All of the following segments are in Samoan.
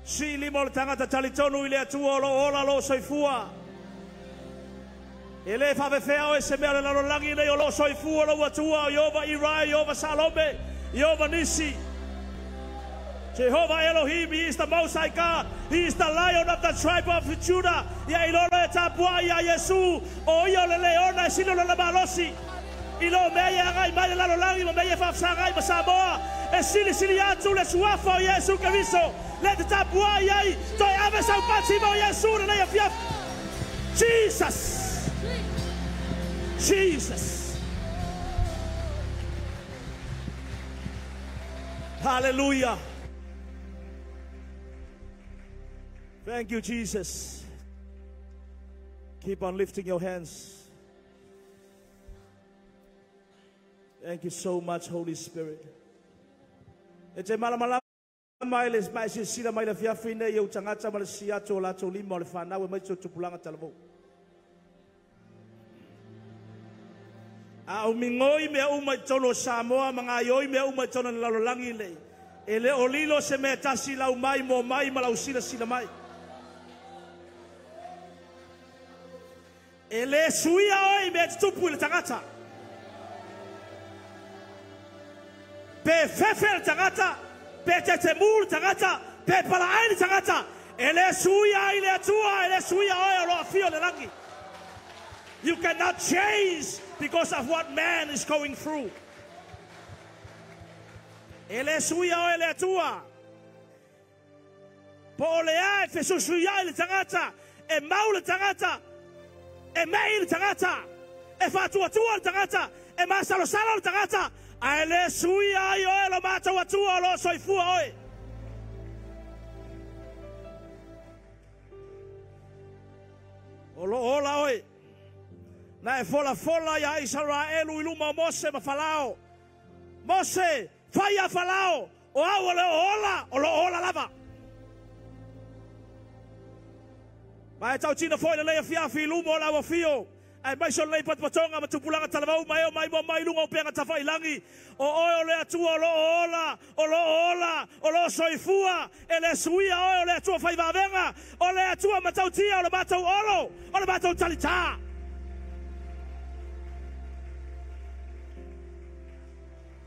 Sii lima o le tagata talitonu i le Atua o lo o ola lou soifua. E le faafefea oe se mea o le lalolagi nei o lo o soifua lou Atua o Ieova Irai, Ieova Salome, Ieova Nisi. Jehovah Elohim, He is the Most High God. He is the Lion of the tribe of Judah. Ia iloa loa e tapuai iā Iesu, o ia o le leona e sili o lona malosi. I lo mea ia e agai mai le lalolagi ma mea ia e faafesagai ma Samoa, e silisili atu le suafa o Iesu Keriso le te tapuai ai, toe ave sau pati mo Iesu lenei afiafi. Jesus! Jesus! Hallelujah! Thank you, Jesus. Keep on lifting your hands. Thank you so much, Holy Spirit. E te malamalama i le mae silasila mai le afiafi nei i ou tagata ma le sisi atu o latou lima o le fanau e mai o tupulaga talavou. A o migoi mea uma i totonu o Samoa ma gaoioi mea uma i totonu o le lalolagi nei, e le o lilo se mea tasi lau mai mo mai ma lau silasila mai. E le suia oe i mea e tutupu i le tagata. Pe fefe le tagata, pe tetemu le tagata, pe palaai le tagata, e le suia ai le Atua, e le suia oe o lo afio i le lagi. You cannot change because of what man is going through. E le suia oe le Atua. Po o le a e fesuisuiai le tagata, e mau le tagata, e me'i le tagata, e faatuatua le tagata, e masalosalo le tagata, ae le suia ai oe lo matou Atua o lo o soifua oe. O lo o ola oe. Na e folafola iā Isaraelu i luma o Mose ma Falao. Mose, fai iā Falao, o au o le o ola, o lo o ola lava. Ma e tautino foi lenei afiafi i luma o lau afio, aemaise o lenei patupatoga ma tupulaga talavou ma e o maimoa mai i luga o upega tafailagi, o oe o le Atua o lo o ola, o lo o ola, o lo o soifua, e le suia oe o le Atua fai vavega, o le Atua matautia o le matou olo, o le matou talitā.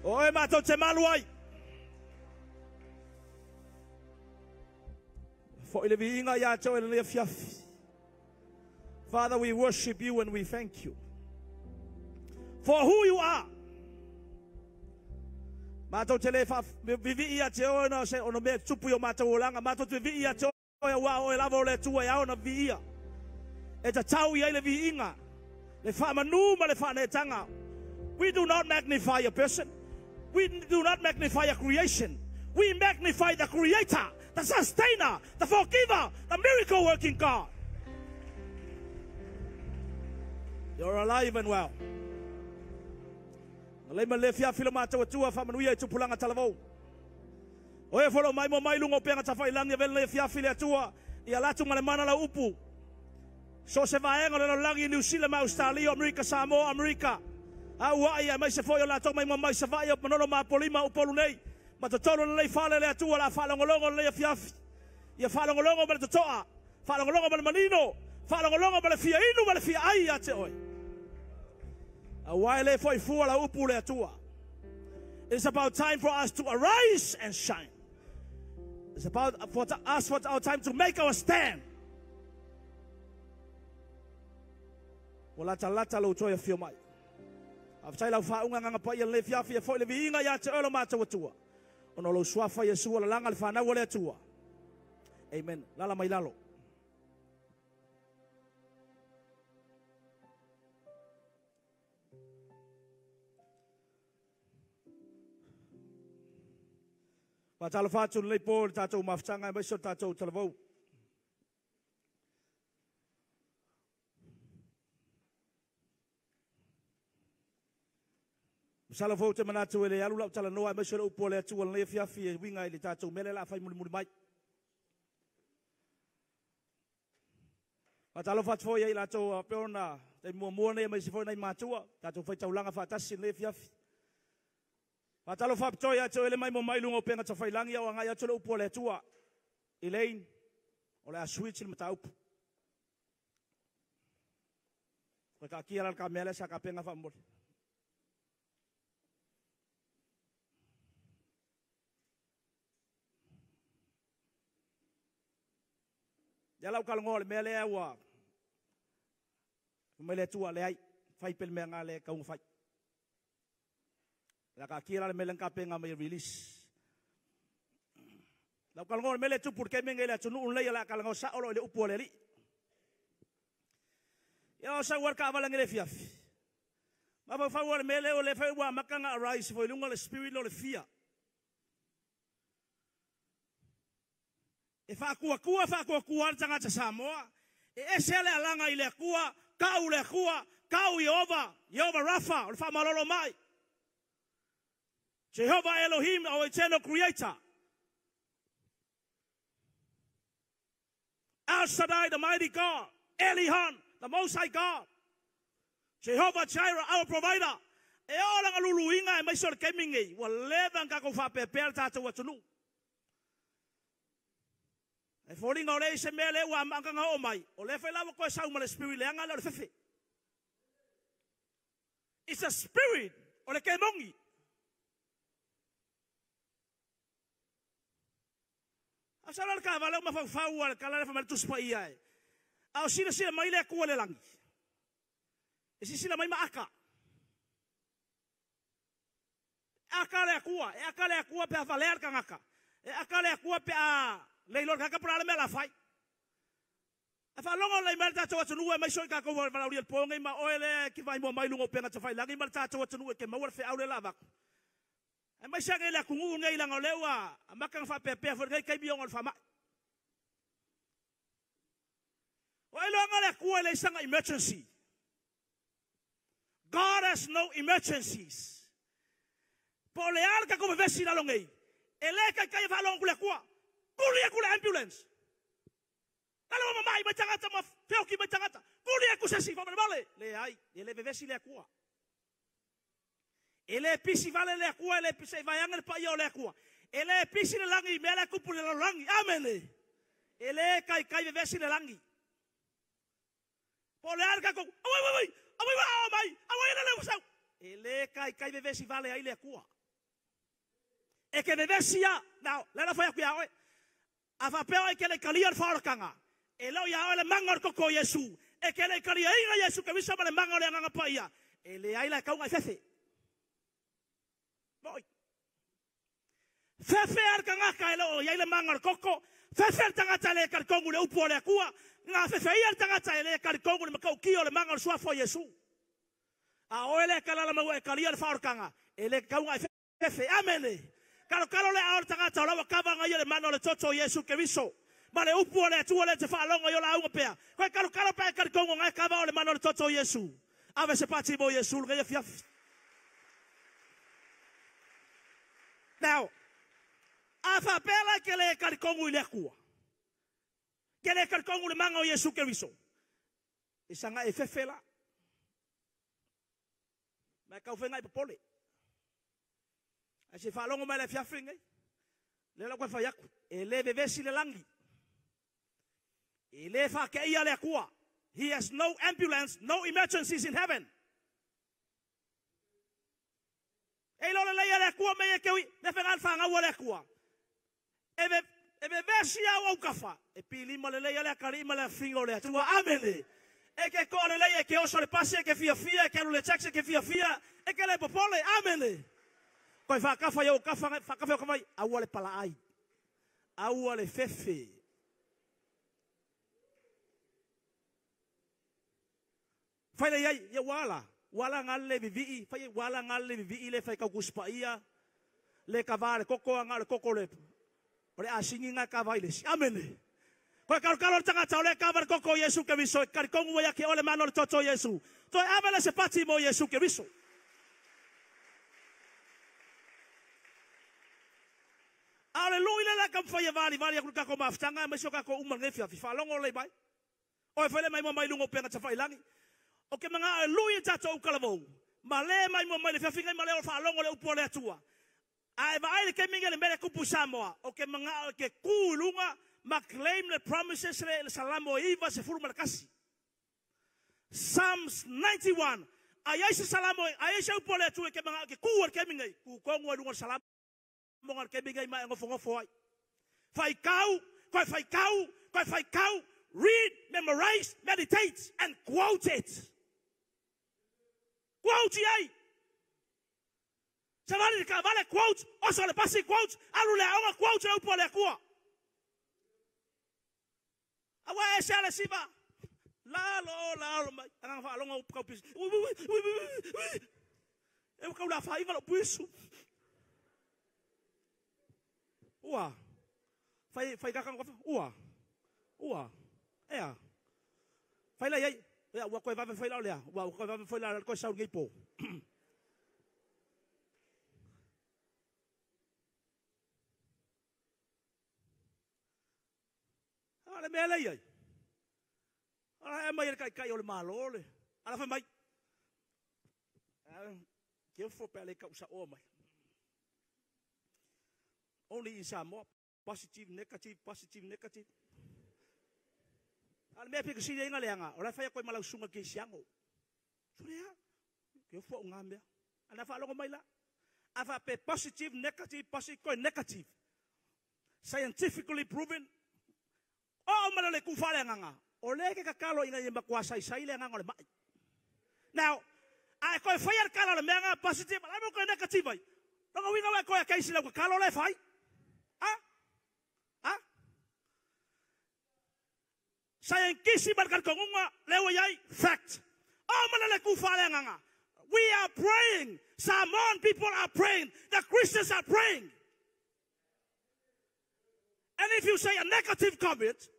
O oe matou te malu ai. Foi le viiga ia te oe lenei afiafi. Father, we worship you and we thank you for who you are. Matou te le faavivii ia te oe ona o se ono mea e tutupu i o matou olaga. Matou te vivii ia te oe aua o oe lava o le Atua e ao ona viia. E tatau i ai le viiga, le faamanu ma le faaneetaga. We do not magnify a person. We do not magnify a creation. We magnify the Creator, the Sustainer, the Forgiver, the miracle working God. You're alive and well. Na lei ma le fiafi lo matou Atua faamanuia i tupulaga talavou. O e folo mai mo mai luga o pega tafailangi e vele nei fiafi le Atua ia latu ma le mana lau upu. So o se vaega o le lalolagi i Niu Sila ma Ausetalia, o Amerika Samoa, Amerika, Aua'i aemaise foi o latou mai mai Savaii o Manono ma Apolima Upolu nei ma totonu o lenei fale le Atua o le a faalogologo lenei afiafi. Ia faalogologo ma le toto'a, faalogologo ma le manino, faalogologo ma le fia inu ma le fia ai ia te oe. Aua e le foi fua lau upu le Atua. It's about time for us to arise and shine. It's about for us for our time to make our stand. Ua latalata lou toe afio mai. Faafetai lau faauuga agaga paia lenei afiafi e foi le viiga ia te oe lo matou Atua. Ona o lou suafa Iesu ua lalaga le fanau a le Atua. Amen. Lala mai lalo. Faatalofa atu lenei po i le tatou mafutaga aemaise o le tatou talavou. Masalo foi ou te manatu e le alu lau talanoa aemaise o le upu a le Atua lenei afiafi e uiga i le tatou mea lea o le a fai mulimuli mai. Faatalofa atu foi ia i latou a pei ona taimi muamua nei aemaise foi nai matua, tatou faitaulaga faatasi i lenei afiafi. Faatalofa faapitoa ia te oe le maimoa mai i luga o upega tafailagi a o agai atu le upu a le Atua. Elaine, o le a switch le mataupu. Koe taatia la le kamea lea sa tapena faamomoli. Ia lau talanoa o le mea lea ua fai mai le Atua, leai, fai pea le mea lena lea e tatau ona fai. O le a taatia la le mea lea na tapena mai e release. Lau talanoa o le mea lea e tupu i le taimi lenei i le atunuu lenei, o le a talanoa sao loa i le upu a le Alii. Ia o sau lava le taavale ananei i le afiafi, mafaufau lava i le mea lea o lea foi ua amata ona arise foi i luga le spirit lea o le fear. E faatuatua faatuatua lava le tagata Samoa, e ese le alaga i le Atua, tau le Atua, tau Ieova, Ieova Rafa, o le faamalolo mai. Jehovah Elohim, our eternal creator. El Shaddai, the mighty God. Elihan, the most high God. Jehovah Jireh, our provider. E oo lana luluiga aemaise o le taimi lenei, ua leva ona tatou faapeapea le tatou atunuu. E foliga o le isi mea lea ua amata ona oo mai, o lea foi la ua toe sau ma le spirit leaga lea o le fefe. It's a spirit o le kemoni. A sau la le taavale o mafaufau a le tala lea fai mai le Tusi Paia e. A o silasila mai le Atua i le lagi. E silasila mai ma aka. Aka le Atua, e aka le Atua pe a valea le tagata. E aka le Atua pe a leiloa le tagata po o le a le mea o le a fai. Ae faalogo lelei mai le tatou atunuu aemaise o i tatou ua valaaulia i le po nei ma oe lea e te vaimoa mai i luga o upega tafailagi ma le tatou atunuu e te maua le feau lea o le a avatu. Aemaise ane le atunuu nei leaga o lea ua amata ona faapeapea foi i lenei taimi ona o le faamai. O ai loaga le Atua e leai sana emergency. God has no emergencies. Po o le a le tatou vevesi i lalo nei, e le taitai e faalogo atu le Atua. Tuli atu le ambulance. Lalo ma mamai mai tagata ma feoki mai tagata. Tuli atu se isi faamolemole. Leai, e le vevesi le Atua. E le pisi vale le Atua, e le pisi i vaeane le paia o le Atua. E le pisi le lagi i mea la e tupu i le lalolagi. Amene. E le taitai vevesi le lagi. Po o le a le tatou, auai, auai, auai, auai, mai, auai, le le sau. E le taitai vevesi vale ai le Atua. E ke vevesi a, now, le la fai atu ia oe. A faapea oe e te le i talia le faaolataga, e le o ia oe le maga o le toto o Iesu, e te le i taliaina Iesu Keriso ma le maga o le Agaga Paia, e leai la e tau ona e fefe. Moi. Fefe a le tagata e le o i ai le maga o le toto, fefe le tagata e le talitonu i le upu a le Atua, na fefe ia le tagata e le talitonu i le matautia o le maga o le suafa o Iesu. A o oe lea e talala mai ua e talia le faaolataga, e le tatau ona e fefe. Amene. Kalokalo le ao le tagata o la ua kava ona ia le mana o le toto o Iesu Keriso. Ma le upu a le Atua lea e te faalogo i o lauga pea. Koe kalokalo pe a e talitonu ona e kava o le mana o le toto o Iesu. Ave se pati mo Iesu lenei afiafi. Now, a faapea la e te le talitonu i le Atua, te le talitonu i le mana o Iesu Keriso, e saga e fefe la. Ma e tau faiga i popole. Ae se i faalogo mai le afiafi lenei, lea la ua fai atu, e le vevesi le lagi, e le faateia le Atua. He has no ambulance, no emergencies in heaven. E iloa lelei e le Atua mea ia e te ui, mea faiga le fanau a le Atua. E, ve, e vevesi au aukafa, e pilima lelei a le atalii ma le afafine o le Atua. Amene. E ke toa lelei, e ke oso le pasi, e ke fiafia, e ke alu le taxi, e ke fiafia, e ke le popole. Amene. Koe whaakafa i au kafa, whaakafa i au kafa mai, aua le palaai, aua le fefe. Fai le iai, ia ua ala, ua ala ngā le vivii, fai ua ala ngā le vivii le fai kau kusipaia, le kava le koko a ngā le koko le, o le asini ngā kava i le si. Amene. Koe kalokalo le tagata o le kava le koko o Iesu Keriso, e kalikongu ai ake o le mana o le toto o Iesu. Toe ave le se pati mo Iesu Keriso. A o le lui le la taumafai e valivali atu le tatou mafutaga aemaise o tatou uma i lenei afiafi, faalogo lelei mai. Oe foi le maimoa mai luga o upega tafailagi. O ke manao e lui i tatou talavou, ma le maimoa mai le afiafi nei ma le faalogo le upu a le Atua. A e vaai le taimi nei le mea lea e tupu i Samoa, o ke manao e ke ku i luga Ma claim le promises le Salamo 91. Psalms 91. Ai ai se Salamo, ai ai se upu a le Atua ke manga ke ku al ke mingai, ku kongu ai lunga Salamo ngal ke mingai ma ngofo ngofo ai. Whaikau, koe whaikau, koe whaikau, read, memorize, meditate, and quote it. Quote ai. Savali le kavale quote, oso le pasi quote, alu le aonga quote le upu a le Atua. Aua e se ale siva. Lalo, lalo mai. Anga whaalonga upu kau pisi. Ui, ui, ui, ui, ui. E kau la whaiva lo puisu. Ua. Whai, whai kakanga kofa. Ua. Ua. Ea. Whai lai ai. Ea, ua koe wawe whai lao lea. Ua koe wawe whai lao koe sau ngei po. A le mea lei ai. Ala e mai le kai kai o le malo le. Ala fai mai. Ke fo pe le kau sa o mai. Only in Samoa, positive, negative, positive, negative. Ale mea pe kasi inga leanga. O la fai koe malau sunga ke siango. Surea. Ke fo ngā mea. Ana fa longo mai la. Afa pe positive, negative, positive, koe negative. Scientifically proven. O mana le ku whale nganga. O le ke kakalo inga i makua sai sai le nganga o le mai. Now, a koe whai ar kala le mea ngā positive, ala mo koe negative ai. Longa winga wai koe a keisi lau kakalo le whai. Ha? Ha? Scientific mar kongunga lewa yai fact. O mana le ku whale nganga. We are praying. Samoan people are praying. The Christians are praying. And if you say a negative comment,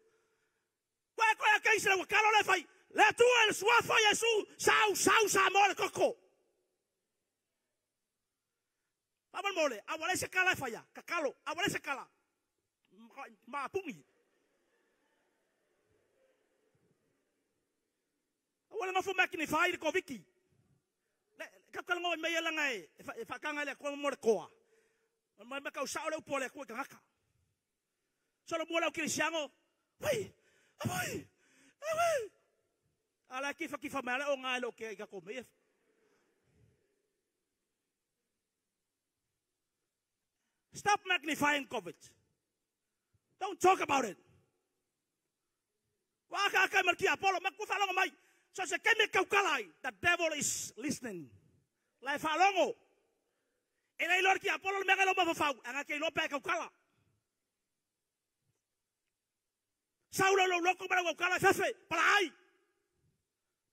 koe koe a keisi lau kakalo le whai. Le tua le suafa Yesu, sau, sau, sa mo le koko. Pabal mole, awale se kala whaia, kakalo, awale se kala. Ma pungi. Awale ngofo makini whai le koviki. Le, kakalo ngoi mei elanga e, e whakanga le koa mo le koa. Mai maka usao le upo le koa kangaka. Solo mua lau kirisiango, wai, awai, awai. Ala kifa kifa mai ala o ngai lo ke ka ko mei. Stop magnifying COVID. Don't talk about it. Waka aka marki Apollo maku falongo mai. So se keme kaukalai. The devil is listening. Lai falongo. E lei lor ki Apollo le mega lo mafafau. Anga ke lo pe kaukala. Saulo lo loko mara kaukala fefe pala ai.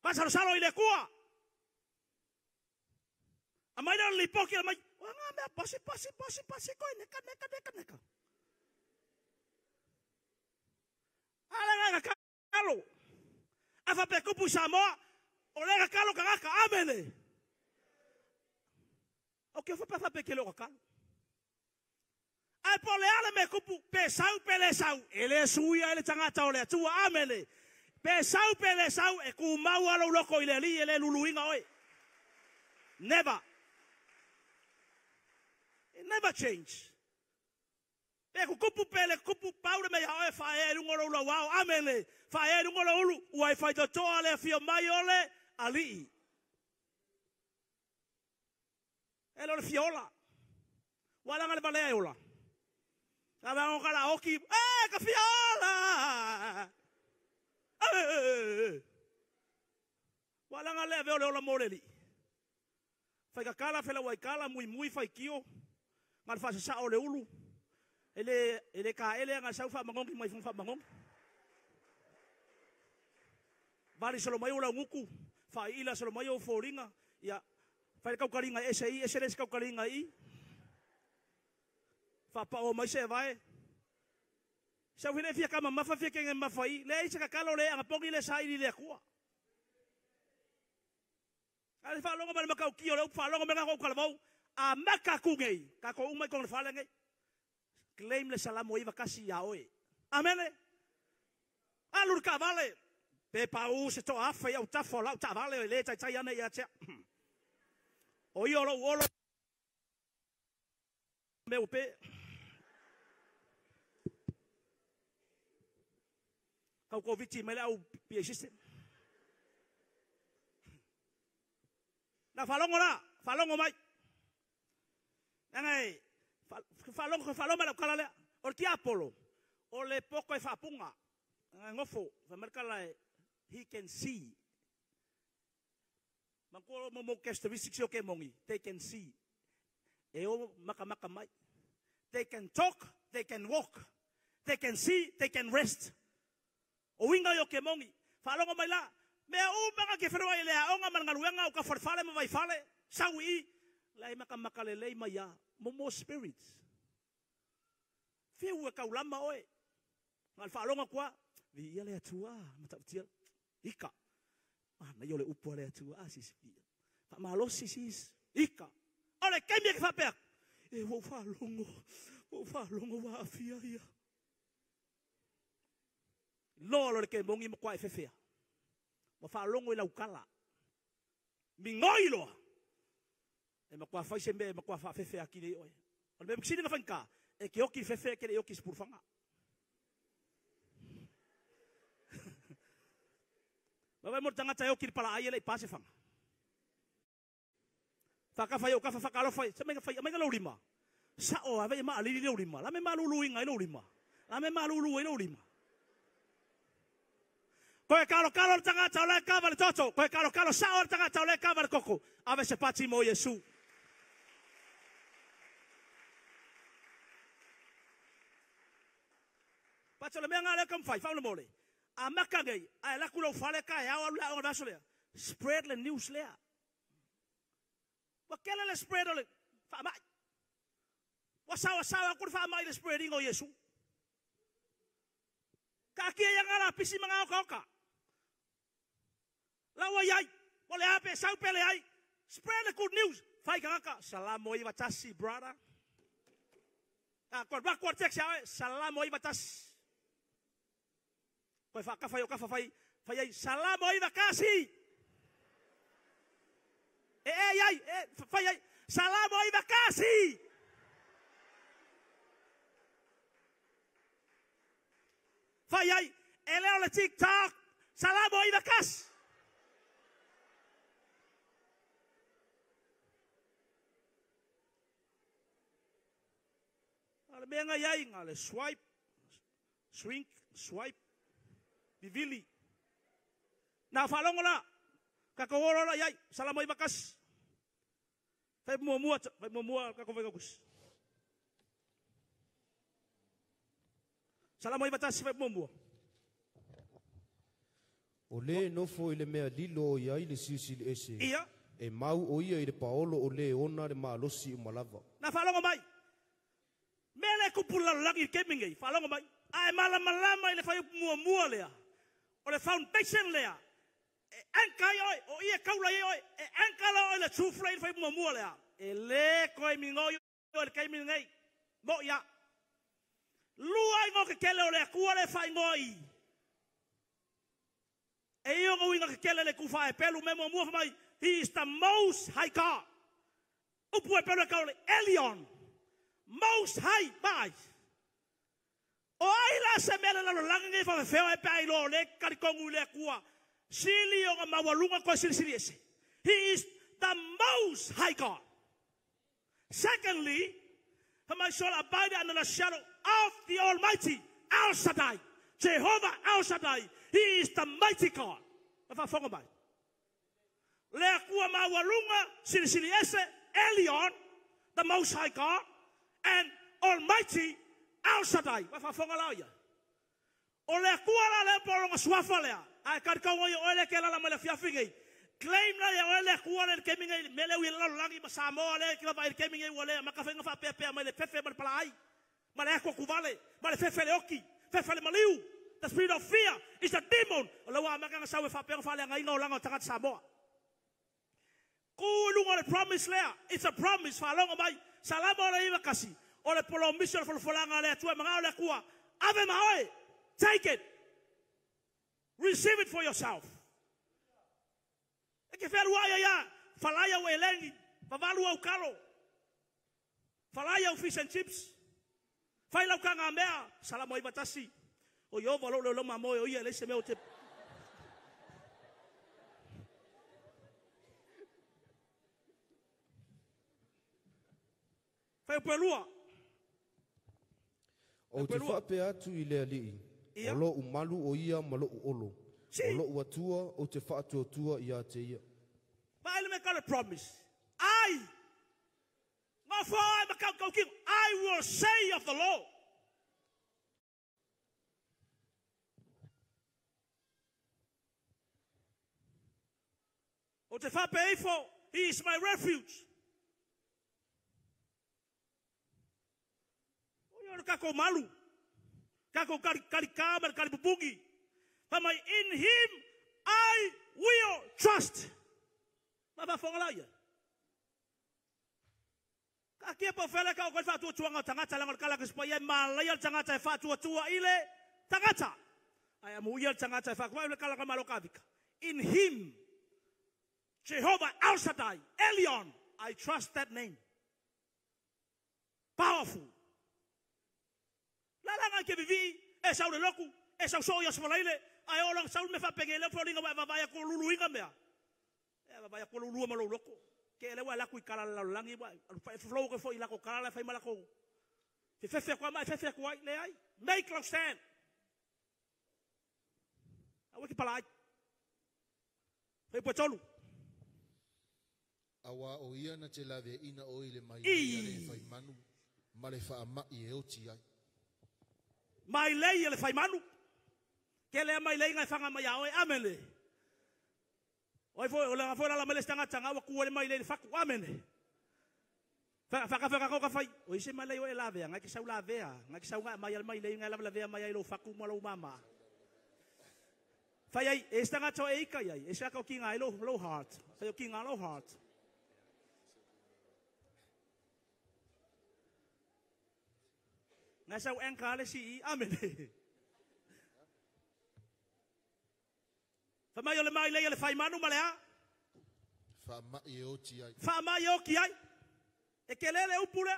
Pasalo salo i le kua. A mai le lipoki a mai. Wanga mea pasi pasi pasi pasi koe neka neka neka neka. Ala nga kakalo. Afa pe kupu Samoa. O le kakalo kangaka. Amene. O ke fa pe ke lo kakalo. Ai po le ale me kupu pe sau pe le sau. Ele suia ele tangata o le atua. Amene. Pe sau pe le sau e ku mau alo loko i le li ele luluinga oe. Never. It never change. Pe kupu pe le kupu paure me ia oe whae e rungo lo wao. Amene. Whae e rungo lo ulu. Ua i whai totoa le whio mai ole alii. E lo le fiola. Walanga le balea e ola. Ka wango kala oki. E ka fiola. E. Walanga le aveo le ola mōreli. Whai kakala whela waikala mui mui whai kio. Ngā whasa sa o le ulu. Ele ka ele ngā sau wha mangongi mai wha mangongi. Vali solo mai o la nguku. Wha ila solo mai o fōringa. Ia whai kaukaringa ese i, ese les kaukaringa i. Wha pa o mai se vai. Sau hine fia kama mawha fia kenge mawha i. Le isa kakalo le anga pongi le sa ili le akua. Ale wha longo mai makau kio le upa longo mai ngā kalavau. A maka kungei. Ka ko umai kong le whale ngei. Claim le salamo iwa kasi ia oe. Amene. Alu ka vale. Pe pau se to afa ia utafo lau ta vale le tai tai ana ia tea. O ia lo olo. Me upe. Kau koviti mai le au PA system. Na faalogo la, faalogo mai. Leaga e faalogo faalogo mai lau tala lea. O le tiapolo, o le poto e faapuga. Nofo, fai mai le tala e, he can see. Manatua mo characteristics o ke mongi, they can see. E o makamaka mai. They can talk, they can walk. They can see, they can rest. O winga yo ke mongi. Faalogo mai la. Mea uma nga ke whenua i lea onga ma ngaluenga o ka wharewhare ma vaifale. Sau i. Lai maka maka le lei mai a. Momo spirits. Whiu e kaulama oe. Ngā faalogo kua. Vi ia le atua. Matautia. Ika. Mana i o le upu a le atua. A sisi pia. Wha sis. Ika. O le kemi e ke whapea. E wau faalogo. Wau faalogo wa afia ia. Loa lo le ke mongi mo kwa e fefea. Ma faalogo i laukala. Mingoi loa. E ma kwa whai se mea, ma kwa whaafefea ki le oe. O le mea mksini nga whainka, e ke oki fefea ke le oki spurfanga. Ma vai mo tangata e oki le pala ai e le i pase whanga. Whakawhai o kafa whakalofai, se mainga whai, mainga lau lima. Sa o ave ma alili lau lima. La me malulu inga i lau lima. La me malulu i lau lima. Koe kalo kalo le tangata o le kava le toto. Koe kalo kalo sa o le tangata o le kava le koko. Ave se pati mo Yesu. Pato le mea ngā lea kamwhai, whauna mole. A maka ngei, a e laku lau whale ka e au alu lea o vaso lea. Spread le news lea. Wa kele le spread o le whaamai. Wa sawa sawa kuri whaamai le spreading o Yesu. Ka kia ia ngā la pisi mga oka oka. Laua iai, wa le ape, sau pele ai. Spread the good news. Whai kangaka, salamo i watasi, brother. Koe wakua text ia oe, salamo i watasi. Koe whakawhai o kafa whai, whai ai, salamo i wakasi. E e ai, e, whai ai, salamo i wakasi. Whai ai, e leo le TikTok, salamo i wakasi. Le mea ngai ai, ngā le swipe, swing, swipe, vivili. Nā whalongo la, ka kohoro la iai, salamo i wakasi. Whai mua mua, ka kowai kakusi. Salamo i watasi, whai mua mua. O le nofo i le mea lilo o iai le siusili ese. Ia. E mau o ia i le paolo o le ona le maalosi umalava. Nā whalongo mai. Mele kupula lagi kemingi, whalongo mai. Ai malamalama i le whai mua mua lea. O le foundation lea. E anka i oi, o ia kaula i oi, e anka la oi le tufla i le whai mua mua lea. E le koe mingoi o le kemingi. Mo ia. Lua i ngō ke kele o le akua le whai ngoi. E iyo ngō inga ke kele le kuwha e pelu me mua mua whamai. He is the most high God. Upu e pelu e kaule, Elion. Most high mai. O ai la se mele la lolanga ngai whawhewheo e pē ilo le karikongu le akua. Sili o ngā mawalunga koe sili sili ese. He is the most high God. Secondly, my soul abide under the shadow of the Almighty, El Shaddai. Jehovah El Shaddai. He is the mighty God. Whawhonga mai. Le akua mawalunga sili sili ese, Elion, the most high God, and Almighty El Shaddai. Whawhonga lao ia. O le akua la le poronga suafa lea. Ai karikau ia oele ke lala mai le fiafi. Claim la ia oele akua le kemi ngei. Mele ui lalo langi ma Samoa le ki lava i le kemi ngei ua lea. Makawhenga whaapea mai le fefe ma le palaai. Ma le akua kuvale. Ma le fefe le oki. Fefe le maliu. The spirit of fear is a demon. O le wā makanga sau e whaapea whalea ngā inga o langa o tagata Samoa. Kūlunga le promise lea. It's a promise. Whalonga mai. Salama o le iwa kasi. O le polo misi o le folfolanga le atua mga o le akua. Ave ma oe. Take it. Receive it for yourself. E ke wherua ia ia. Whalaia o elengi. Wavalu au kalo. Whalaia o fish and chips. Whailau ka ngā mea. Salamo i watasi. O Iova lou leoleo mamoe o ia e leai se mea ou te Fuaiupu e 2. Ou te faapea atu i le Alii, Ia. O lo'u malu o ia ma lo'u olo, Si. o lo'u Atua ou te faatuatua ia te ia. Vaai le mea kau le promise. I, ngofo ai ma kau kau kino. I will say of the Lord. Ou te faapea ifo, He is my refuge. O ia o le takou malu, takou kali kalika ma le kali pupugi. Fai mai, in him I will trust. Ma faafofoga la ia. Taatia po o fea le ka o koe faatuatuaga o tagata, leaga o le kala a Kesipaia e malaia le tagata e faatuatua i le tagata. Ae amuia le tagata e faatuai le kala ka malo kavika. In him, Jehovah El Shaddai, Elion, I trust that name. Powerful. La la ngai ke vivi, e sau le loku, e sau so ia sfalaile, ae o lang sau me faapenge le foliga wa vavaia ko luluinga mea. E vavaia ko lulua ma lou loko. Ke ele wa laku i kala la langi wa flow ke fo i lako kala la fai malako. Fe fefe kwa mai fefe kwa le ai. Make love stand. Awe ki palai. Fai po tolu. Auā o ia na te laveaiina oe i le I. mailei a le faimanu ma le faama'i e oti ai. Mai lei e le faimanu. Ke lea mai lei ngai whanga mai a oe. Amene. Oi foi, o le foi la mai le stanga tanga wa kuele mai lei le faku. Amene. Whaka whaka kau ka whai. O ise mai lei o e lavea, ngai ke sau lavea, ngai ke sau ngai mai al mai lei ngai lava lavea mai ai lo faku ma lo mama. Whai ai, e stanga to e ika iai, e saka o ki ngai lo, lo heart. Whai o ki ngā lo heart. Ngai sau anchor le si i, amene. Whai mai o le mai lei o le whai manu ma le a. Wha mai e oti ai. Wha mai e oki ai. E ke lele upu lea.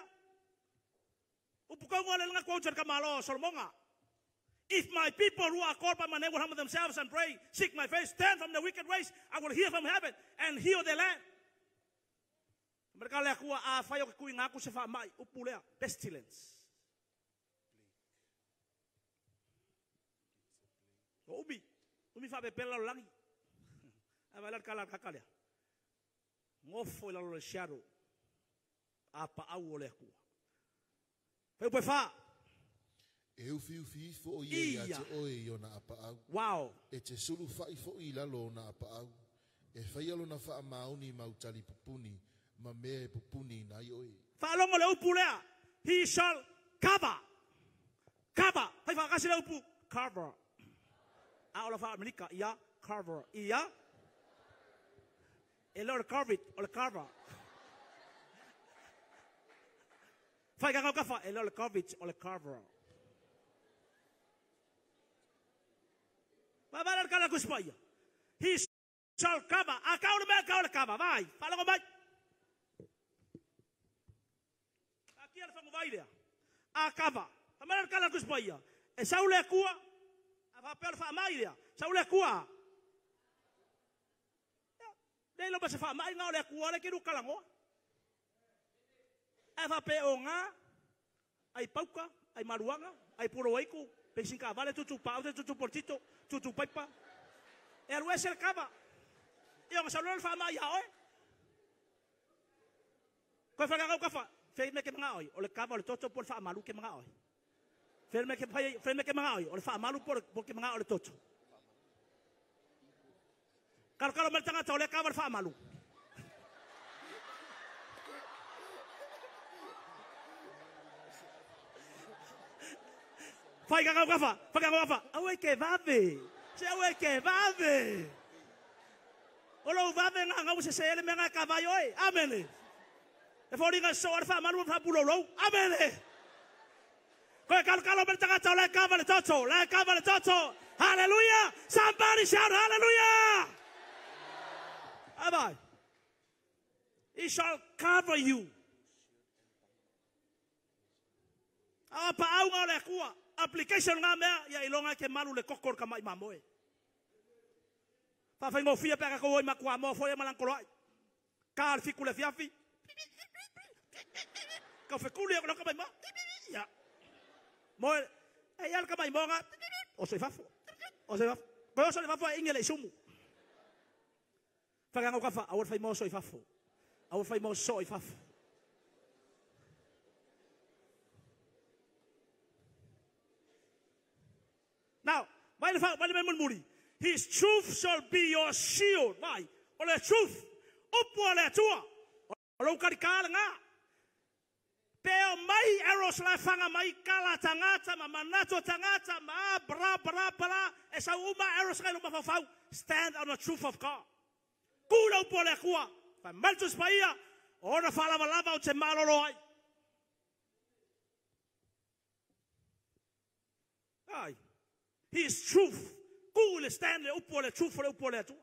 Upu kaunga le langa kua ka malo Solomonga. If my people who are called by my name will humble themselves and pray, seek my face, turn from the wicked ways, I will hear from heaven and heal their land. Mereka le akua a whai o ke kui ngā ku se wha mai, upu lea, pestilence. O umi, umi wha pe pela o langi. A vai la kala kaka lea. Ngofo i lalo le shadow. A pa au o le akua. Whai upe wha. E ufi ufi ifo o ia ia Ia. te oe i ona apa au. Wow. E te sulu whai fo i lalo ona apa au. E whai alo na wha maoni mau tali pupuni, ma mea e pupuni nai oe. Whaalongo le upu lea. He shall cover. Cover. Whai whakasi le upu. Cover. A ola wha Amerika. Ia. Cover. Ia. E leo le cover it. O le cover. Whai ka ngau kawha. E leo le cover it. O le cover. Vai vai kala kuspaia. He shall cover. A kau le mea kau le cover. Vai. Whaalongo mai. A kia le whangu vai lea. A cover. Whamana le kala kuspaia. E sau le kua. A whapea le whaamai lea. Sau le kua. Nei lo se whaamai ngā o le kua le kiru kalangoa. E whapea o ngā. Ai pauka. Ai maruanga. Ai puroaiku. Pesinka vale tutu pau tutu portito tutu paipa. E aru ese le kava. E o ngasa lolo whaamai ia oe. Koe whakangau kawha. Whai me ke mga oi. O le kava o le toto po le whaamalu ke mga oi. Whai me ke whai, whai me ke mga oi. O le whaamalu po ke mga o le toto. Karo karo mai tangata o le kava o le whaamalu. Whai ka ngau kawha, whai ka ngau kawha. Aue ke vave. Se aue ke vave. O lau vave ngā ngau se se ele me ngā ka vai oe. Amene. E fōringa so ar wha malu wha pulo rau. Amene. Koe kalo kalo me tangata o le kava le toto. Le kava le toto. Hallelujah. Somebody shout hallelujah. Abai. He shall cover you. A pa au ngā le kua. Application ngā mea, ia ilonga ke malu le koko o le kamai mamoe. Whawhaingofia pe ka oi makua mo foi malankolo ai. Ka le fiku le fiafi. Ka fekuli o ka mai mo. Ia. Mo e ia ka mai mo nga o se fafo. O se fafo. Ko o se fafo e inge le sumu. Whakanga kafa awar whai mo so i fafo. Awar whai mo so i fafo. Now, mai le fa mai le muri. His truth shall be your shield. Mai. O le truth. Upu o le atua. O lou karika le ngā. Pe o mai arrows la whanga mai kala tangata, ma manato tangata, ma bra bra bra. E sau uma arrows ngai luma fau. Stand on the truth of God. Kula upu o le akua. Whai maltus paia. O na whalawa lava o te malolo ai. Ai. His truth. Ku le stand le upu o le truth o le upu o le atua.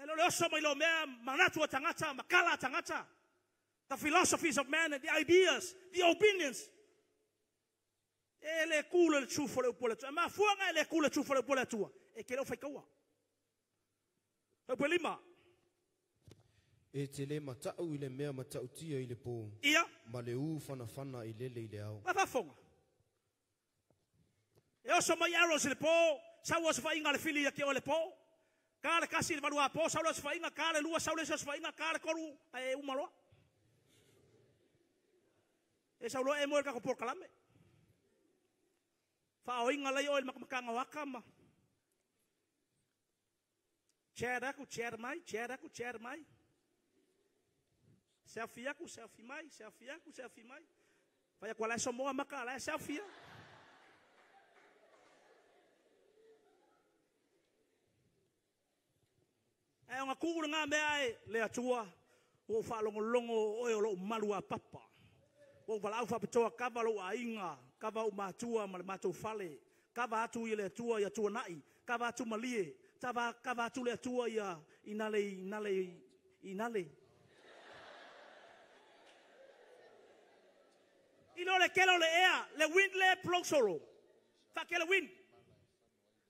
E lo le oso mai lo mea manatu o tangata, makala tangata. The philosophies of man and the ideas, the opinions. E le ku le truth o le upu o le atua. Ma fuanga e le ku le truth o le upu o le atua. E ke leo whaikaua. Upu lima. E te le matau i le mea matautia i le pō. Ia. Ma le u whanawhana i lele i le ao. Ma whafonga. E oso mai arrows i le pō, sau oso whainga le fili ia ke o le pō. Ka le kasi le valua pō, sau le oso whainga, ka le lua, sau le oso whainga, ka le koru, e umaloa. E sau loa e moe kako pō kalame. Whaoinga lei o le makamakanga waka ma. Chat aku, chat mai, chat aku, chat mai. Selfie aku, selfie mai, selfie aku, selfie mai. Whai aku ala e so moa maka ala e selfie. E o ngā kūra ngā mea e le atua, o whaalongolongo oe o lou malu a papa. O walau whapitoa kawa lou ainga, kawa o mātua ma le mātou fale, kawa atu i le atua i atua nai, kawa atu malie, kawa atu le atua ia inale, inale, inale. I lo le kelo le ea, le wind le plong solo. Whake le wind.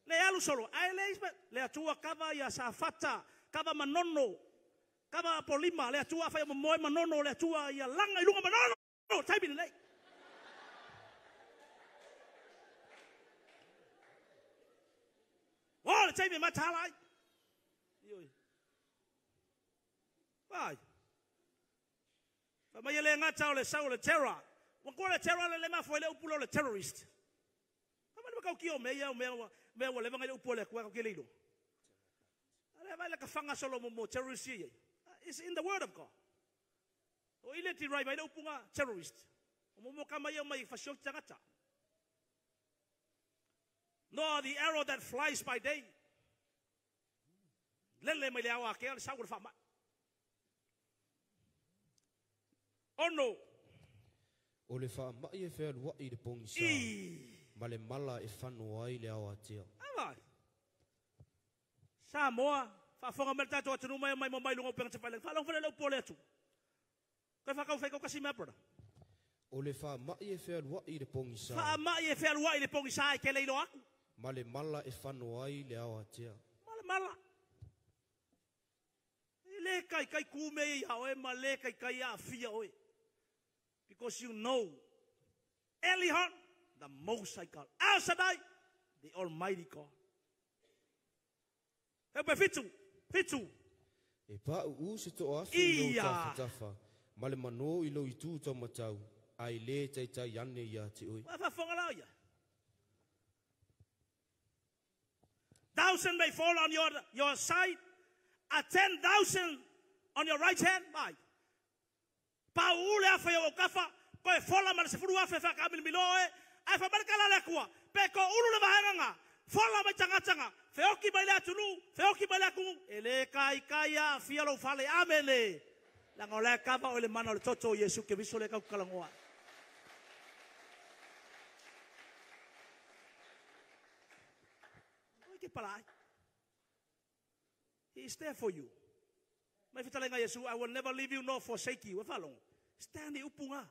Le alu solo. Ai le ispe, le atua kawa ia safata, kawa manono, kawa polima, le atua whai o moe manono, le atua ia langa i lunga manono. Type in le. Oh, le type in matalai. Ioi. Vai. Fa mai le ngata o le sau le terror. Wa ko le terror le le mafo le upulo le terrorist. Fa mai ka kio me ia me me wa le vanga le upulo le kwa ka ke leilo. Ale vai le ka fanga solo mo terrorist ye. It's in the word of God. O ile ti rai vai le upunga terrorist. O mo kama ia mai fasio tangata. No, the arrow that flies by day. Lele mai le awa ke le sau le fa mai. Oh no. O le wha mai e whea i le pongi sa. Ma le mala e whanoa ai le awa tia. Awa. Samoa, whaafonga mai tātou atunu mai mai mai lunga upenga te whaileng. Whaalong whale leu pole atu. Koe whakau whaikau kasi mea brother. O le wha mai e whea i le pongi sa. Wha mai e whea i le pongi sa e ke leilo aku. Ma le mala e whanoa ai le awa tia. Ma le mala. E le kai kai kume i hao e ma le kai kai a fia oe. Because you know, Elihon, the Most High God. El Shaddai, the Almighty God. He fitu, fitu. E pa u se to afi i lo tafatafa, ma le mano i lo itu tau matau, ai le taitai ane ia te oi. Wa whafonga lau ia. 1,000 may fall on your side, a 10,000 on your right hand. Vai. Pa ule afa ia o kafa, koe fola ma le sefuru afe whakamil miloe, ai whamarika la le kua, pe ko ulu le vahenganga, fola mai tangatanga, wheoki mai le atunu, wheoki mai le akungu, e le kai kai a fia lou fale, amene. Langa o le kava o le mana o le toto o Yesu ke viso le kau kalangoa. Oi ke palai. He is there for you. Mai whitalenga Yesu, I will never leave you nor forsake you. E whalongo. Stand i upunga.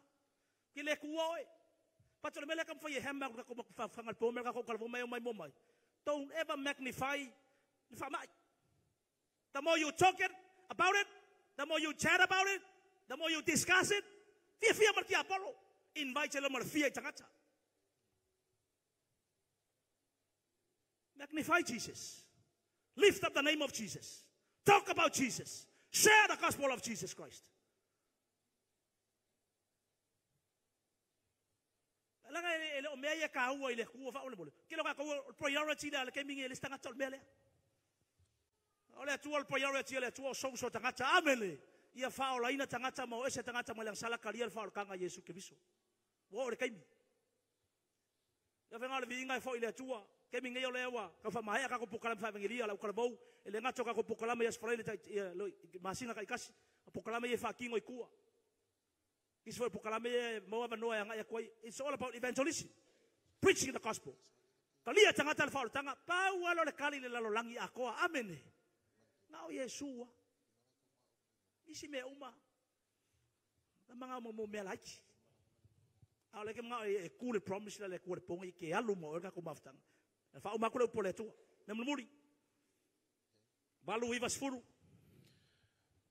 Ki le kua oe. Pato le mele ka mwhai e hema ka ko whangal po mele ka ko kalavo mai o mai mo mai. Don't ever magnify le whamai. The more you talk it about it, the more you chat about it, the more you discuss it. Fia fia mar ki Apollo. Invite le mar fia i tangata. Magnify Jesus. Lift up the name of Jesus. Talk about Jesus. Share the gospel of Jesus Christ. Langa e le o mea ia ka ua i le kua wha ole mole. Ke lo ka kua priority le ke mingi e le stangata o le mea lea. O le atua o le priority le atua o sonso tangata. Amene. Ia wha o laina tangata ma o ese tangata ma le angsala kalia le wha o le kanga Yesu Keriso. Ua o le kaimi. Ia whenga le viinga e fo i le atua. Ke mingi o le ewa. Ka wha mahea ka ko pokalama wha evangelia la ukalabau. E le ngato ka ko pokalama ia sfalele tai masinga ka ikasi. A pokalama ia wha kingo i kua. It's all about evangelism. Preaching the gospel. Kalia tangata le whaorotanga, pau alo le kali le lalolangi a koa. Amene. Nā o Yesua. Isi mea uma. Na manga mo mo mea laiki. A o le ke mga e kule promise le kule ponga i ke alu mo ka kumafutanga. E wha umakule upo le atua. Me mulmuli. Valu iwa sefuru.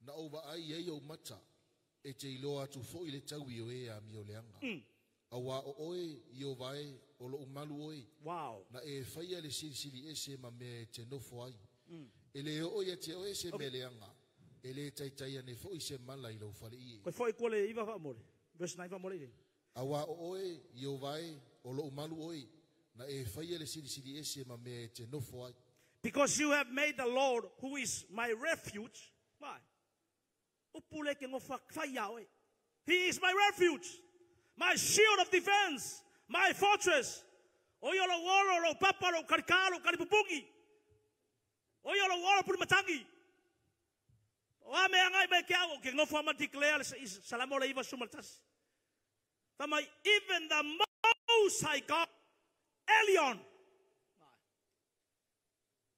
Na o vaai ei o mata. E te iloa atu foi le taui o e a mi o leanga. Awa o oe i o vae o lo umalu oe. Wow. Na e whaia le silisili ese ma mea e te nofo ai. E le o ia te oe se mea leanga. E le taitai ane foi se mala i lau fale ie. Koe foi kua le iwa wha more. Verse 9 wha more i. Awa o oe i o vae o lo umalu oe. Na e whaia le silisili ese ma mea e te nofo ai. Because you have made the Lord who is my refuge. Why? Upule ke ngofa whai oe. He is my refuge, my shield of defense, my fortress. Oio lo olo, lo papa, lo karika, lo karipupungi. Oio lo olo puri matangi. O ame angai mai ke au, ke ngofa ma declare salamo le iwa sumartas. Tamai, even the Most High God, Elion.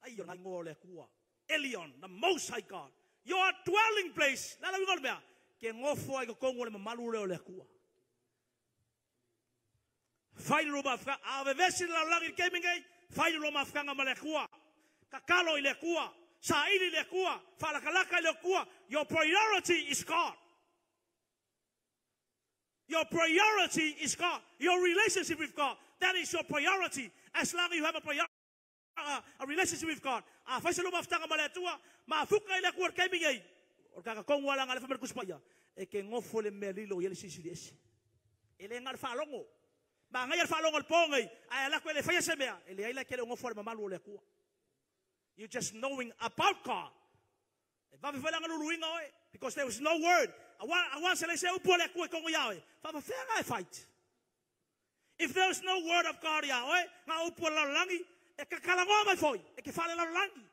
Ai o ngai ngoa le kua. Elion, the Most High God. Your dwelling place. Lala wingo le mea. Ke ngofo ai ko kongo le mamalu le o le kua. Whai le roma whakanga. A vevesi le laulangi le kemingei. Whai le roma whakanga ma le kua. Kakalo i le kua. Saili le kua. Whalakalaka i le kua. Your priority is God. Your priority is God. Your relationship with God. That is your priority. As long as you have a priority, a relationship with God. A whaisa loma whtanga ma le atua, ma fuka i le kua kemingei. O kaka kongo ala ngā le whamere kuspaia. E ke ngofo le mea lilo i ele sisili ese. E le ngā le whaalongo. Ma ngai le whaalongo le pōngai. Ai alako e le whaia se mea. E le aila ke le ngofo le mamalu o le kua. You just knowing about God. E wawe whaelanga luluinga oe. Because there was no word. Awa se le se upu le kua kongo ia oe. Whawawhenga e fight. If there is no word of God ia oe, ngā upu le lalolangi, e kakalangoa mai foi. E ke whale lalolangi.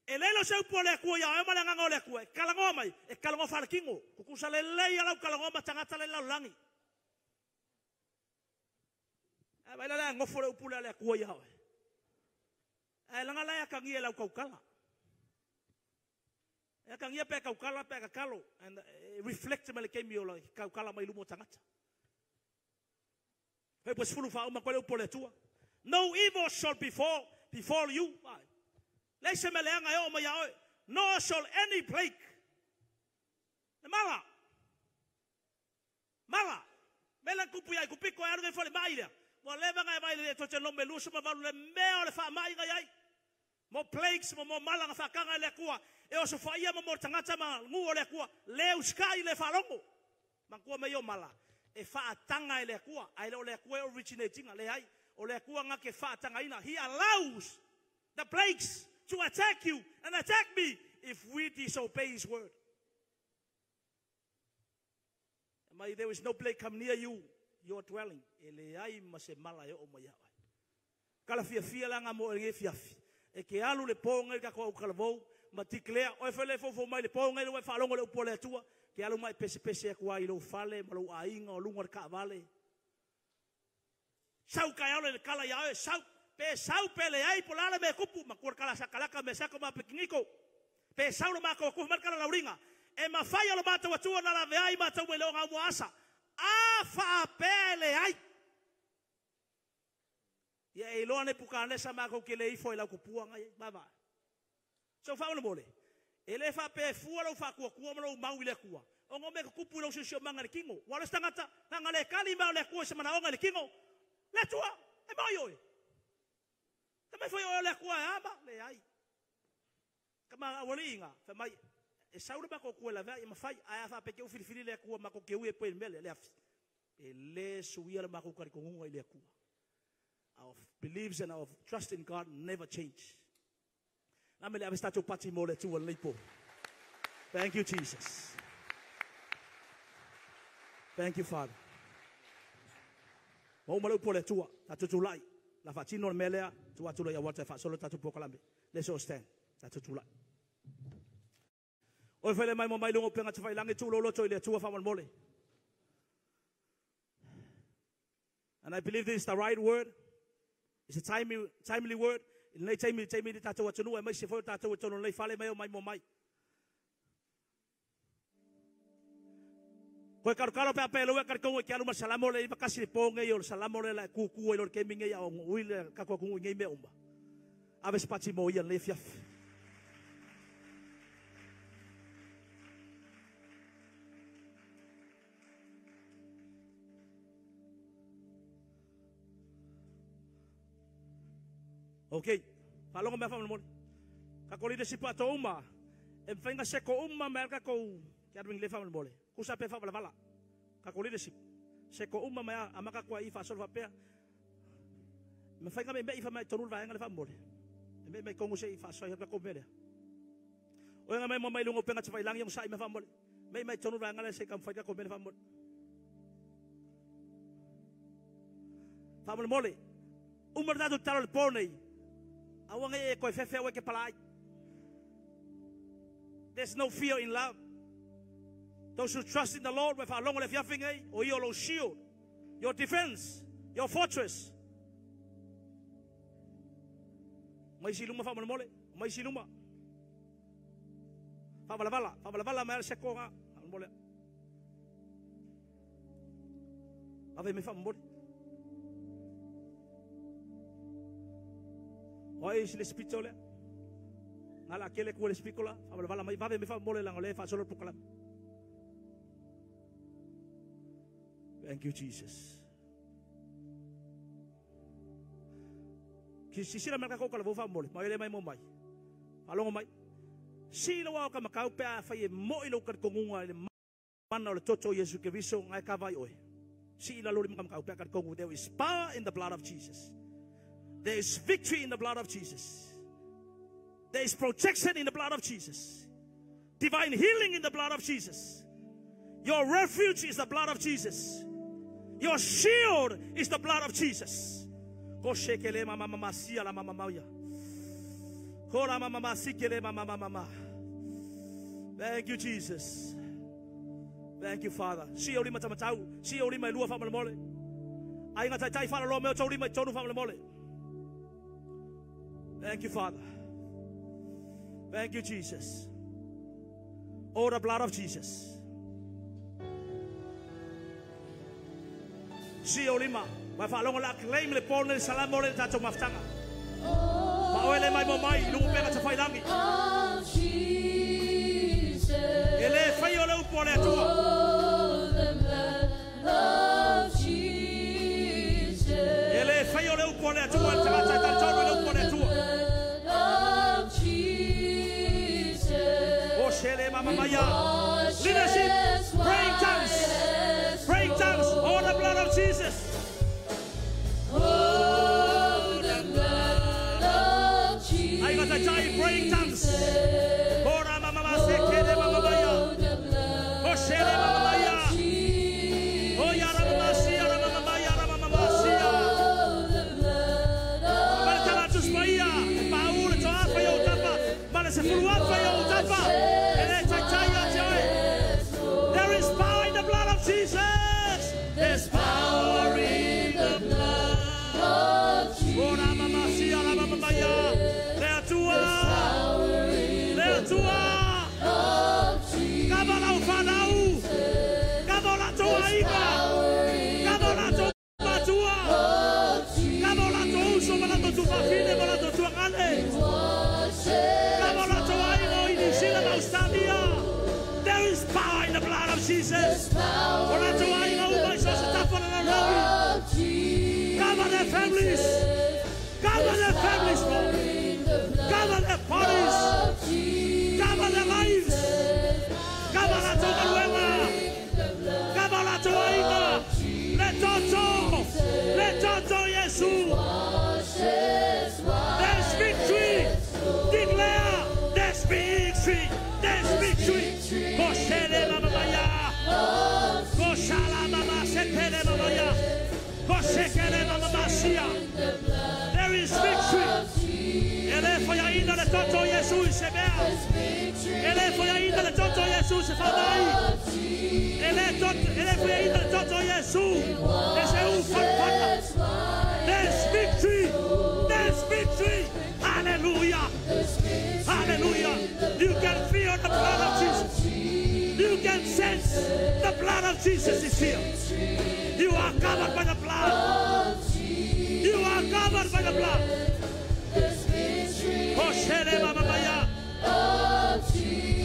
E lelo se upu le kua ia oe ma le nganga o le kua. E kalangoa mai. E kalangoa whale kingo. Kukusa le lei alau kalangoa ma tangata le lalolangi. E vai la ngofo le upu le kua ia oe. E langa lai akangia lau kaukala. E akangia pe kaukala pe kakalo. And reflect me le kemi o la kaukala mai lumo tangata. Pe pos fulu fa uma kwale upu le tua. No evil shall befall you. Le se meleanga e o mai oe. Nor shall any plague. Le mala. Mala. Mele kupu ia kupiko e aru ngai fale mai lea. Wa leva ngai mai le tote no melu suma valu le mea o le wha mai ngai ai. Mo plagues mo mo mala nga whakanga le kua. E oso whaia mo mo tangata ma ngu o le kua. Le uskai le whalongo. Mangkua me yo mala. E whaatanga e le kua. Ai le o le kua e originatinga le ai. O le kua nga ke whaatanga ina. He allows the plagues to attack you and attack me if we disobey his word. Mai, there is no plague come near you, your dwelling. E le ai ma se mala e o mai aoe. Kala fia fia langa mo e fia fi. E ke alu le pōnga i ka koa ukalavou, ma tiklea, oe whele fofo mai le pōnga i le whaalongo le upo le atua, ke alu mai pese pese akua i lou fale, ma lou ainga o lunga le kaavale. Sau kai alu le kala ia oe, sau, pe sau pe le ai po lala me kupu, ma kua kala sakalaka me sako ma pekingiko. Pe sau lo mako kufu mar kala lauringa. E mawhai alo mātou atua na la veai mātou me le o ngā mua asa. A whaapele ai. Ia e iloa Nepukanesa makou ke le ifo i lau kupua ngai mava. So faamolemole, e le faapea e fua lou faatuatua ma lou mau i le Atua, ona o mea tutupu i lou siosiomaga i le tino. Ua o le isi tagata, na ona le tali mai o le Atua i se manaoga i le tino. Le Atua, e moi oe. Fai mai foi oe o le Atua e ama? Leai. Tama aualii na, fai mai, e sau le matou Atua e laveai, e mafai, ae a faapea te i ua filifili le Atua matou te ui ai pea i le mea lea, le afi. E le suia le matou talitonuga i le Atua. Our beliefs and our trust in God never change. Na me le ave se tatou pati mo le Atua lenei po. Thank you, Jesus. Thank you, Father. Ma uma le upu a le Atua, tatou tulai, la faatino le mea lea, tuu atu loa ia Walter e faasolo le tatou polokalame. Let's all stand. Tatou tulai. Oe fai le mai mo mai luga o upega tafailangi, tuu lou loto i le Atua faamolemole. And I believe this is the right word. It's a timely, timely word. I lenei taimi, taimi i le tatou atunuu, aemaise foi o tatou e tonu lenei fale mai o mai mo mai. Koe kalokalo pe a pe lou e kalitongo i ke alu ma le salamo le 91 le po nei o le salamo le la e kukua i lo le taimi nei a o ui le tatou atunuu i nei mea uma. Ave se pati mo ia lenei afiafi. Okay. Faalogo mea faamolemole. Tatou leadership ato uma, e mafai ona seko uma mai lava le tatou gathering lea faamolemole. Tusa pe faavalavala. Tatou leadership. Seko uma mai lava, amata atu ai i faasolo faapea. E mafai ona meimei fai mai i totonu le vaega lea faamolemole. E meimei i totonu se i faasoa ai le tatou mea lea. Oe na mai mo mai luga o upega tafailagi onosai mai faamolemole. Meimei i totonu le vaega lea se i taumafai le tatou mea lea faamolemole. Faamolemole, uma le tatou tatalo i le po nei, aua nei e toe fefe aua e te pala ai. There's no fear in love. Those who trust in the Lord, ua e faalogo i le afiafi nei, o ia o lou shield, your defense, your fortress. Omai isi i luma faamolemole, omai isi i luma. Faavalavala, faavalavala mai le seko na, faamolemole. Ave mai faamolemole. O ai isi le spito lea? Nga la kele kua le spiko la, faavalavala mai, vave mai faamolemole leaga o lea e faasolo le polokalame. Thank you, Jesus. Sisila mai le tatou talavou faamolemole, ma oe le mai mo mai. Faalogo mai. Sii lou ao kamakau pe afai e moi lou talitonuga i le mana o le toto o Iesu Keriso nga e kava ai oe. Sii lalo le makamakau pe a talitonu. There is power in the blood of Jesus. There is victory in the blood of Jesus. There is protection in the blood of Jesus. Divine healing in the blood of Jesus. Your refuge is the blood of Jesus. Your shield is the blood of Jesus. Ko shekele mama mama sia la mama mauya. Ko la mama mama sikele mama mama mama. Thank you, Jesus. Thank you, Father. Si o lima tamatau, si o lima i lua faamolemole. Aiga taitai faalaloa mea o tou lima i tonu faamolemole. Thank you, Father. Thank you, Jesus. Oh, the blood of Jesus. Si o lima, mai faalogo la claim le po nei le salamo le tatou mafutaga. Ma oe le mai mo mai, lugu pega tafailangi. E le fai o le upu a le Atua. E le fai o le upu a le Atua le tagata e talitonu i le upu a le Atua. O shele mama maia. Leadership, praying tongues, praying tongues, oh the blood of Jesus. Oh, the blood of Ai ngā taitai, praying tongues. Jesus. Kora mama ma se kele mama maia. Oh, the blood O shele mama maia. of O yara mama Jesus. sia ra mama maia ra mama ma sia. Oh, the blood Male of tala tuspaia, e pau le toafa i o tapa, male se fuluafa i o tapa. E le taitai ia te oe. There is power in the blood of Jesus. There's power in the blood of Ora mama sia ra mama maia. Jesus. Le Atua. There's power in Jesus. There's O latou power aiga in uma i the so se tafa o le lalolagi. blood of Jesus. Cover their families. Cover their families, Lord. In the blood Cover their bodies. of Jesus. Cover their lives. Cover latou galuega. Cover latou aiga. Le toto. Le toto, Iesu. Washes white. There's victory. Declare. There's victory. There's victory. Koshele mama maya. Koshala mama setele mama ya. Koshekele mama masia. There is victory. Ele foi ainda le toto Iesu i se mea. Ele foi ainda le toto Iesu se whanai. Ele tot ele foi ainda le toto Iesu. E se u whanwhana. There's victory. There's victory. Hallelujah. Hallelujah. You can feel the blood of Jesus. You can sense the blood of Jesus is here. You are covered by the blood. You are covered by the blood. Koshele mama maya.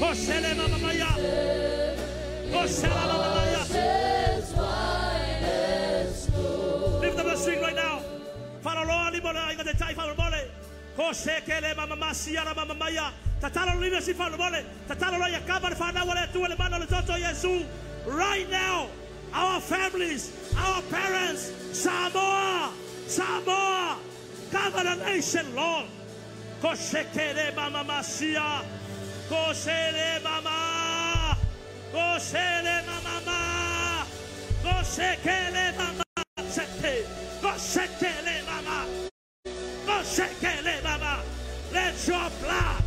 Koshele mama maya. Koshele mama maya. Lift up a sing right now. Faroloa limo le aiga te tai faromole. Koshekele mama masia la mama maya. Tatalo lina si faromole. Tatalo lo ia kama le whanau le atua le mana le toto Yesu. Right now, our families, our parents, Samoa, Samoa, cover the nation, Lord. Koshekele mama masia. Koshele mama. Koshele mama ma. Koshekele mama sete. Koshekele mama. Koshekele mama. Let your blood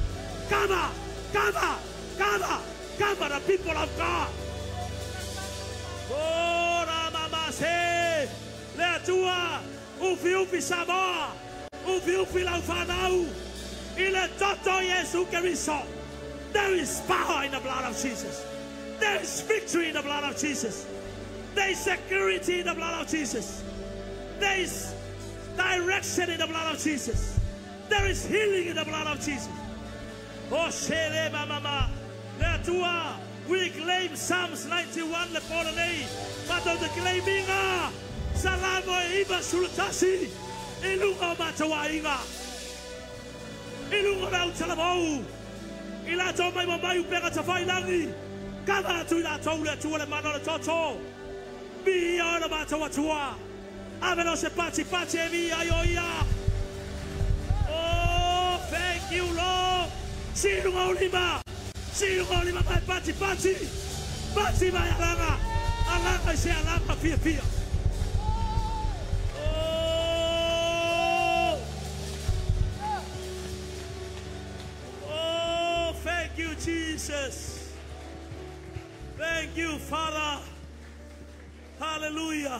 cover, cover, cover, cover the people of God. Ora mama se. Le atua. Ufi ufi Samoa. Ufi ufi lau whanau. I le toto Yesu Keriso. There is power in the blood of Jesus. There is victory in the blood of Jesus. There is security in the blood of Jesus. There is direction in the blood of Jesus. There is healing in the blood of Jesus. Oh, shere mama. Le atua. We claim Psalms 91 le pona nei. Matou te claiminga. Salamo e iwa sulutasi. I lunga o matou aiga. I lunga o lau talavou. I latou mai mo mai upega tawhai langi. Kava atu i latou le atua le mana o le toto. Mi ia o le matou atua. Ave no se pati pati e mi ai o ia. Oh, thank you, Lord. Silunga o lima. Silunga o lima mai pati pati. Pati mai alanga. Alanga i se alanga pia pia. Oh. Oh, thank you, Jesus. Thank you, Father. Hallelujah.